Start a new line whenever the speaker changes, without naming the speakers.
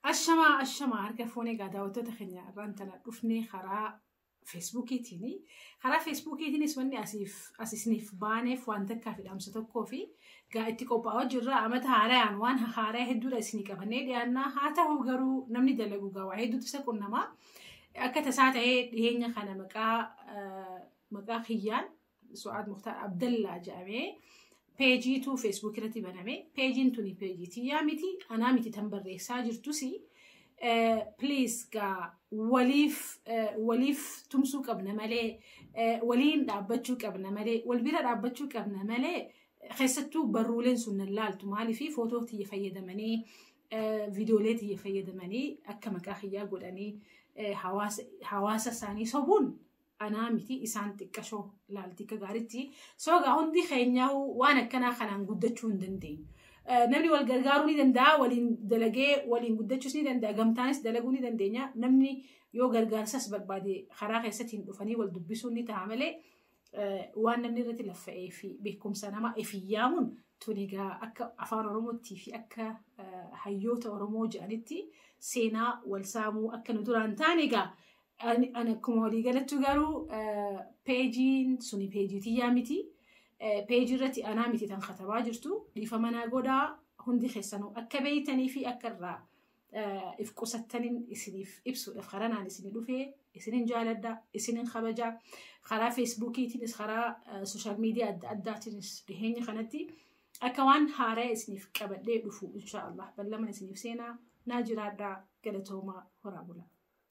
Ashamaa, ashamaa, harka fuunee egaa daawwattoota keenya irraan tana dhufnee karaa Feesbuukiitiin. Karaa Feesbuukiitiinis wanni asiif as isiniif baaneef waan takkaa fi dhaamsa tokkoo fi gaa itti qophaa'aa jirra. Amata haarayaan waan haaraa hedduudha isinii qabannee dhiyaannaa. Haa ta'u garuu namni dalagu gaa waa hedduutu isa qunnamaa. Akka tasaa ta'ee dhiyeenya kana maqaa kiyyaan Su'aad Muktaar Abdallaa jedhamee peejiitu Feesbuuk irratti baname. Peejiin tuni peejii tiyyaa miti, anaa miti tan barreessaa jirtus. Please gaa waliif tumsuu qabna malee, waliin dhaabbachuu qabna malee, wal bira dhaabbachuu qabna malee, keessattuu barruuleen sun nan laaltu. Maaliif footoo tiyya fayyadamanii, viidiyoolee tiyya fayyadamanii, akka maqaa kiyyaa godhanii hawaasa isaanii sobuun anaa miti, isaan xiqqashoo laalti akka gaariitti. Soogaa hundi keenyaa waan akkanaa kanaan guddachuu hin dandeenyu. Namni wal gargaaruu ni danda'a, waliin dalagee waliin guddachuus ni danda'a, gamtaanis dalaguu ni dandeenya. Namni yoo gargaarsas barbaade karaa keessatti dhufanii wal dubbisuun ni ta'a malee, waan namni irratti laffa'ee fi beekumsa nama ifiyyaamuun tun egaa akka afaan Oromootti fi akka hayyoota Oromoo jedhanitti seenaa wal saamuu akka nu duraan taane. Egaa ani akkuma walii galattu garuu peejiin suni peejii tiyyaa miti. Peejii irratti anaa miti tan katabaa jirtu. Dhiifama naa godhaa. Hundi keessanuu akka beeytanii fi akka irraa if qusattaniin isiniif ibsuudhaaf karanaan isinii dhufee. Isinin jaaladha, isinin kabajaa. Karaa Feesbuukiitiinis karaa social media adda addaatiinis dhiheenya kanatti akka waan haaraa isiniif qabadhee dhufu inshaallah ballaman isiniif seenaa. Naa jiraadhaa, galatoomaa, horaa bulaa.